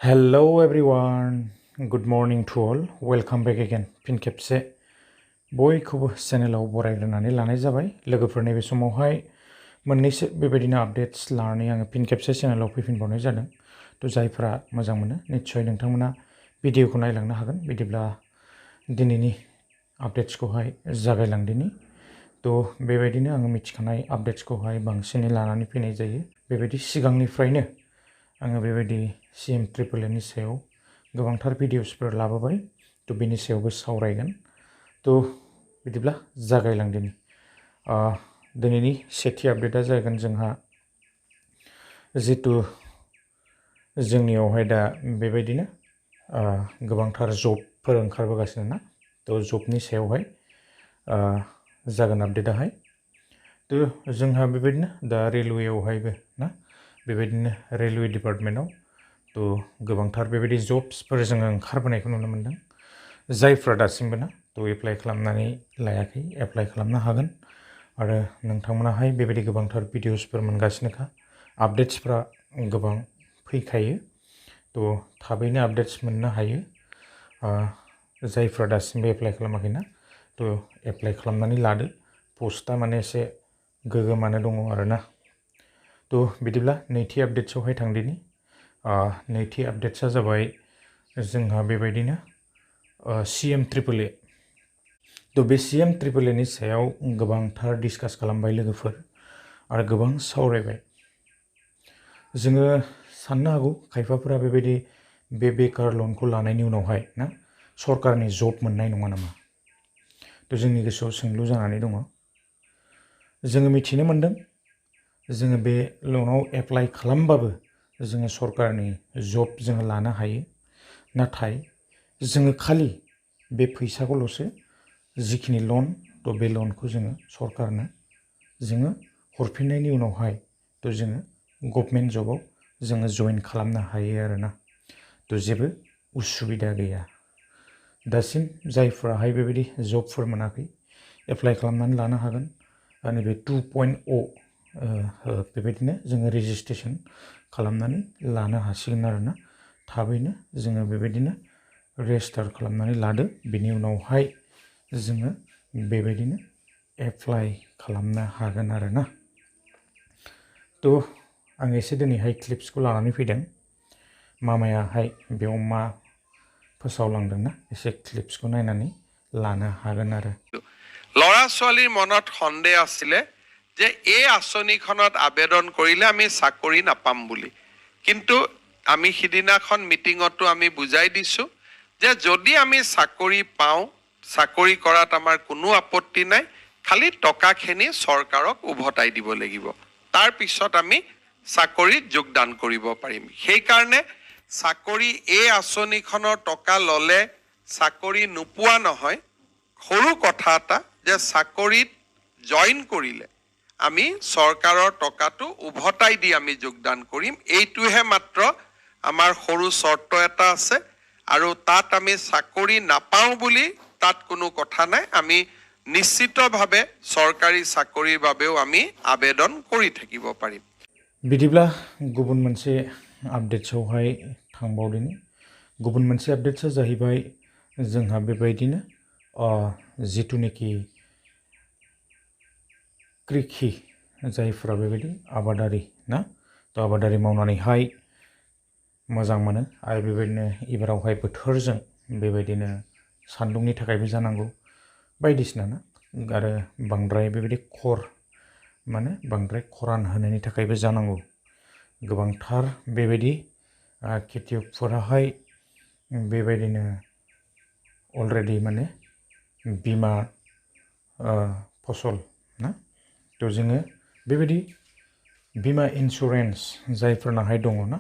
Hello everyone, good morning to all. Welcome back again. फिन खेबसे बयखौबो चेनेलाव बरायग्रोनानै लानाय जाबाय। लोगोफोरनि बे समावहाय मोननैसो बेबायदिनो आपडेट्स लानानै आङो फिन खेबसे चेनेलाव फैफिनबावनाय जादों। थ' जायफ्रा मोजां मोनो निस्सय नोंथांमोना भिडिअखौ नायलांनो हागोन। बिदिब्ला दिनैनि आपडेट्सखौहाय जागायलांदिनि। थ' बेबायदिनो आङो मिथिखानाय आपडेट्सखौहाय बांसिनै लानानै फैनाय जायो। बेबायदि सिगांनिफ्रायनो आङो बेबायदि CMAAA नि सायाव गोबांथार भिडिअसफोर लाबोबाय। थ' बेनि सायावबो सावरायगोन। थ' बिदिब्ला जागायलांदिनि। दिनैनि सेथि आपडेटआ जागोन जोंहा जितु जोंनियावहाय दा बेबायदिनो गोबांथार जबफोर ओंखारबोगासिनो ना। थ' जबनि सायावहाय जागोन आपडेटआहाय। थ' जोंहा बेबायदिनो दा रेलवेआवहायबो ना बेबायदिनो रेलवे डिपार्टमेन्टआव थ' गोबांथार बेबायदि जब्सफोर जोङो ओंखारबोनायखौ नुनो मोन्दों। जायफ्रा दासिमबो ना थ' एप्लाइ खालामनानै लायाखै एप्लाइ खालामनो हागोन। आरो नोंथांमोनाहाय बेबायदि गोबांथार भिडिअसफोर मोनगासिनोखा आपडेट्सफ्रा गोबां फैखायो। थ' थाबैनो आपडेट्स मोननो हायो। जायफ्रा दासिमबो एप्लाइ खालामाखैना थ' एप्लाइ खालामनानै लादो। पस्टआ माने एसे गोगोमानो दङ आरोना। थ' बिदिब्ला नैथि आपडेट्सआवहाय थांदिनि। नैथि आपडेट्सआ जाबाय जोंहा बेबायदिनो CMAAA। थ' बे CMAAA नि सायाव गोबांथार डिसकास खालामबाय लोगोफोर आरो गोबां सावरायबाय। जोङो साननो हागौ खायफाफोरा बेबायदि बे बेकार लनखौ लानायनि उनावहाय ना सरकारनि जब मोननाय नङा नामा। थ' जोंनि गोसोआव सोंलु जानानै दङ। जोङो मिथिनो मोन्दों जोङो बे लनाव एप्लाइ खालामबाबो जोङो सरकारनि जब जोङो लानो हायो। नाथाय जोङो खालि बे फैसाखौल'सो जिखिनि लन थ' बे लनखौ जोङो सरकारनो जोङो हरफिननायनि उनावहाय थ' जोङो गभर्नमेन्ट जबाव जोङो जइन खालामनो हायो आरोना। थ' जेबो उसुबिदा गैया। दासिम जायफ्राहाय बेबायदि जबफोर मोनाखै एप्लाइ खालामनानै लानो हागोन। नैबे 2.O बेबायदिनो जोङो रेजिस्ट्रेसन खालामनानै लानो हासिगोन आरोना। थाबैनो जोङो बेबायदिनो रेजिस्टार खालामनानै लादो। बेनि उनावहाय जोङो बेबायदिनो एप्लाइ खालामनो हागोन आरोना। थ' आं एसे दिनैहाय क्लिप्सखौ लानानै फैदों। मामायाहाय बेयाव मा फोसावलांदोंना एसे क्लिप्सखौ नायनानै लानो हागोन आरो। ল'ৰা ছোৱালীৰ মনত সন্দেহ আছিলে যে এই আঁচনিখনত আবেদন কৰিলে আমি চাকৰি নাপাম বুলি। কিন্তু আমি সিদিনাখন মিটিঙতো আমি বুজাই দিছোঁ যে যদি আমি চাকৰি পাওঁ চাকৰি কৰাত আমাৰ কোনো আপত্তি নাই, খালি টকাখিনি চৰকাৰক উভতাই দিব লাগিব। তাৰ পিছত আমি চাকৰিত যোগদান কৰিব পাৰিম। সেইকাৰণে চাকৰি এই আঁচনিখনৰ টকা ল'লে চাকৰি নোপোৱা নহয়। সৰু কথা এটা যে চাকৰিত জইন কৰিলে আমি চৰকাৰৰ টকাটো উভতাই দি আমি যোগদান কৰিম। এইটোহে মাত্ৰ আমাৰ সৰু চৰ্ত এটা আছে। আৰু তাত আমি চাকৰি নাপাওঁ বুলি তাত কোনো কথা নাই। আমি নিশ্চিতভাৱে চৰকাৰী চাকৰিৰ বাবেও আমি আবেদন কৰি থাকিব পাৰিম। बिदिब्ला गुबुन मोनसे आपडेट्सआवहाय थांबावदिनि। गुबुन मोनसे आपडेट्सआ जाहैबाय जोंहा बेबायदिनो जिथुनिखि कृषि जायफ्रा बेबायदि आबादारि ना थ' आबादारि मावनानैहाय मोजां मोनो आरो बेबायदिनो एबारावहाय बोथोरजों बेबायदिनो सान्दुंनि थाखायबो जानांगौ बायदिसिना ना आरो बांद्राय बेबायदि माने बांद्राय खरान होनायनि थाखायबो जानांगौ। गोबांथार बेबायदि खेथियकफोराहाय बेबायदिनो अलरेडि माने बीमा फसल ना थ' जोङो बेबायदि बीमा इन्सुरेन्स जायफोरनाहाय दङ ना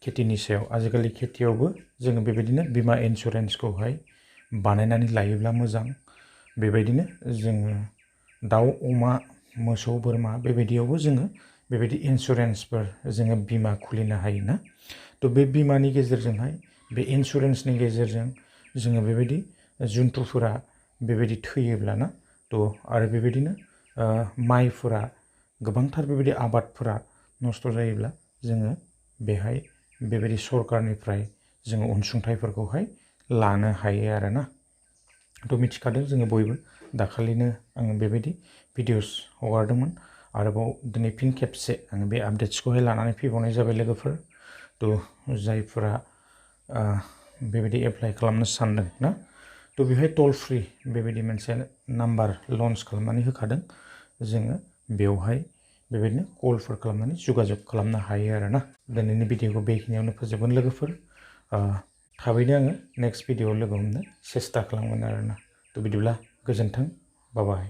खेथिनि सायाव आजिखालि खेथियावबो जोङो बेबायदिनो बीमा इन्सुरेन्सखौहाय बानायनानै लायोब्ला मोजां। बेबायदिनो जोङो दाउ अमा मोसौ बोरमा बेबायदियावबो जोङो बेबायदि इन्सुरेन्सफोर जोङो बीमा खुलिनो हायो ना। थ' बे बीमानि गेजेरजोंहाय बे इन्सुरेन्सनि गेजेरजों जोङो बेबायदि जुन्थुफोरा बेबायदि थैयोब्ला ना थ' आरो बेबायदिनो माइफोरा गोबांथार बेबायदि आबादफोरा नस्थ' जायोब्ला जोङो बेहाय बेबायदि सरकारनिफ्राय जोङो अनसुंथाइफोरखौहाय लानो हायो आरोना थ' मिथिखादों जोङो बयबो दाखालिनो आङो बेबायदि भिडिअस हगारदोंमोन आरोबाव दिनै फिन खेबसे आङो बे आपडेट्सखौहाय लानानै फैबावनाय जाबाय लोगोफोर थ' जायफोरा बेबायदि एप्लाइ खालामनो सानदों ना थ' बेवहाय टल फ्रि बेबायदि मोनसे नाम्बार लन्च खालामनानै होखादों जोङो बेवहाय बेबायदिनो कलफोर खालामनानै जगाजग खालामनो हायो आरोना दिनैनि भिडिअखौ बेखिनियावनो फोजोबगोन लोगोफोर थाबैनो आङो नेक्स्ट भिडिअआव लोगो हमनो सेस्था खालामगोन आरोना थ' बिदिब्ला गोजोन्थों बाय